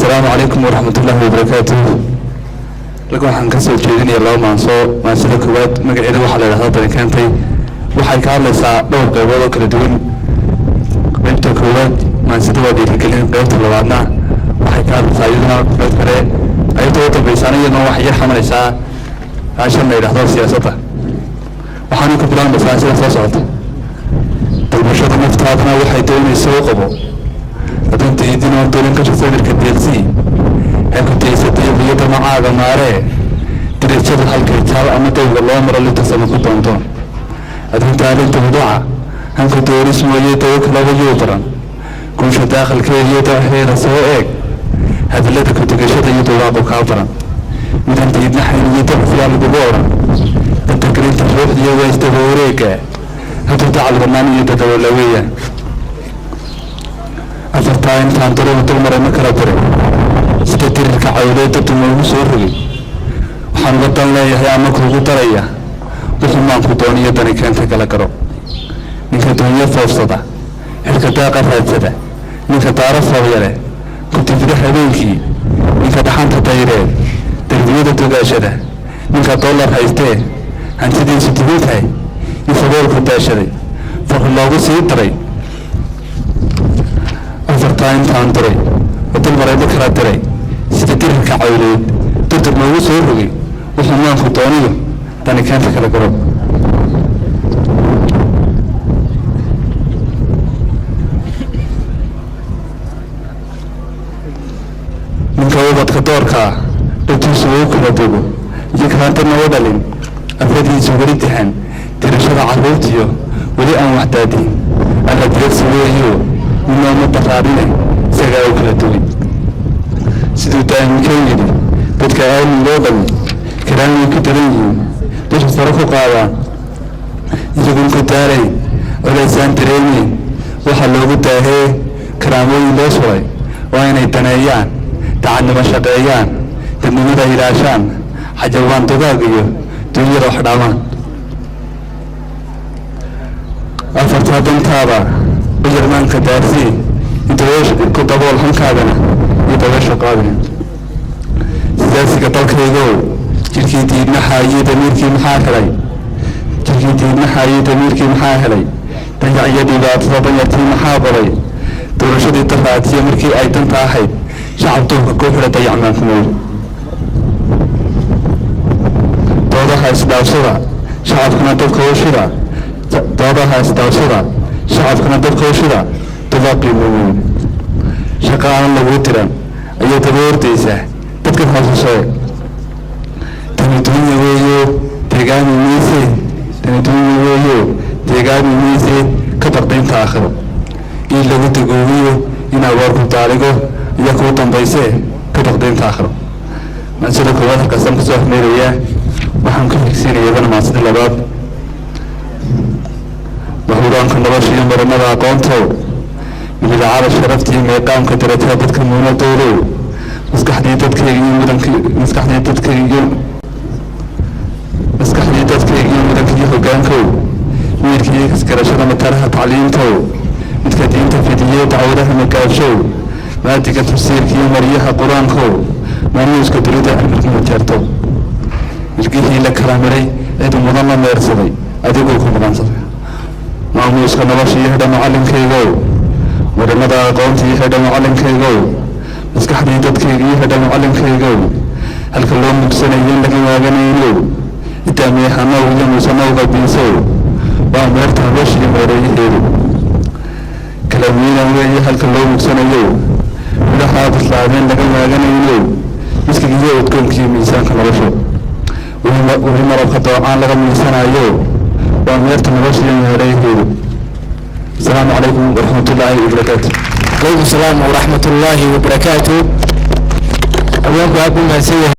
Asalaamu calaykum waraxmat ullaahi wabarakaatuh. Halkan waxaan ka soo jeedinaya laba maanso. Maansida koowaad magaceeda waxaa la yidhahdaa Dani Keentay. Waxay ka hadlaysaa dhowr qaybood oo kala duwan. Qaybta koowaad maansida waa dhiirigelin, qaybta labaadna waxay ka hadlaysaa iyaduna qayb kale, qaybta ugu dambaysaana iyaduna waxay yar xamanaysaa raashan la yidhahdo siyaasadda. Waxaana ku bilaabmaysaa sida soo socota: Dalbashada naftaadana waxay doonaysa u qabo, haddaan diidin oo dolin kasha sawirka deeqsii ha ku daysatay iyo damacaaga maaree, darajadu halkay taal ama dawga loo maro litasama ku doontoon adinta alinta hudaca hanku doonis mooye, dawo kalaba yuu baran guusha daakhalkeeda iyo daaheeda soo eeg, hadallada ku-degashada iyo duwaaqu kaa baran, midan diidnaxayn iyo dabfiyaa lagugu odhan, dantagelinta ruuxdiyo waa isdaba wareega, hadduu dacal banaan iyo dadawala weeyaan. Afartaa intaan daruur dulmaray ma kala diray, sida dirirka cawleed daduma ugu soo rogay. Waxaan uga dan leeyahay ama kuugu daraya wuxuu maanku dooniyo dani keenta kala garo. Ninka doonyo foofsada, xilka daaqa raadsada, ninka daaro foobyale ku difida habeenkii, ninka dhaxanta dayreed darbiyada dogaashada, ninka dollar haystee hantidiisu dibin tahay in saboolku daashaday farqi loogu sii daray. Afartaa intaan diray oo dulmaray ma kala diray, sida dirirka cawleed durdur noogu soo rogay, wuxuu maanku dooniyo dani keenta kala garo. Ninka ubadka doorkaa dhabtiisu uu kala dogo iyo kaantanna u dhalin, afradiisu weli dihan tirashada carruurtiyo weli aan waxdaadin, alla direegsi weeyo midnooma daraarine isagaa u kala duway. Siduu daa'imkeen yidhi, dadka aamin loo dhami karaamay ku daran yihiin, dusha sare ku qaadaan iyagun ku daarayn colaysaan dareemayn. Waxaa loogu daahee karaamooyin loo suray waa inay daneeyaan, dacadnimo shaqeeyaan, dadnimada ilaashaan, xajawaan dugaag iyo dunyada wax dhaamaan. Afartaa dantaada u yarmaanka daarsii ku dabool hankaagana iyo dabeesha qaadin. Siyaasiga dalkaygow, jirkii diidnaxa iyo damiirkii maxaa helay? Jirkii diidnaxa iyo damiirkii maxaa helay? Dayac iyo dhibaatada danyartii maxaa baday? Doorashadii daraatiya markii ay danta ahayd shacab duubka kuu xidha dayacmaan ku mool. Doodaha isdhaafsada shacabkana dabka u shida, doodaha isdhaafsada shacabkana dabka u shida, dubaaqii mooweyn. Shaqa aan laguu diran ayaa daba ordaysaa dadka hoosusee. Tani dunya weeyo deegaami mayse, tani dunya weeyo deegaami mayse, ka baqdaynta aakhiro in lagu dagoobiyo in abaarku daaligo iyo kuu dambaysee, ka baqdaynta aakhiro. Maansida koowaad halkaasaan kusoo afmeerayaa. Waxaan ku xigsiinaya iyadana maansida labaad. Mahuraanka nolosha iyo marinada aqoontow, midilacada sharafta iyo meeqaamka darajada dadka muunadoodow, maskaxdii dadkayga iyo mudankii, maskaxdii dadkayga iyo maskaxdii dadkayga iyo mudankiiyo hoggaankow, wiilka iyo kasgarashada mataraha tacliintow, midka diinta fidiye dacwadaha magaabshow, maadiga tafsiirka iyo maryaha qur-aankow, maamuuska dunida amirka majeertow, milgihii la kala miray cid mudan la meersaday adigoo ku mudansaday. Maamuuska nolosha iyo xidha macallinkaygow, marinada aqoonta iyo xidha macallinkaygow, maskaxdii dadkayga iyo xidha macallinkaygow, halka loo mugsanayo laga waaganaynow, idaamiyaxanow iyo muusanowga biisow, waa meerta nolosha iyo meereeyaheedu kala miilan weeye. Halka loo mugsanayo midhahaa bislaadeen laga waaganaynow, miskiga iyo udgoonkiiyo miisaanka nolosha weli marabka doocaan laga miisanayo, waa meerta nolosha iyo meereeyaheedu. Asalaamu calaykum waraxmat ullaahi wabarakaatu. Calaykum salaam waraxmat ullaahi wabarakaatu. Haweenku aad buu mahadsan yahay.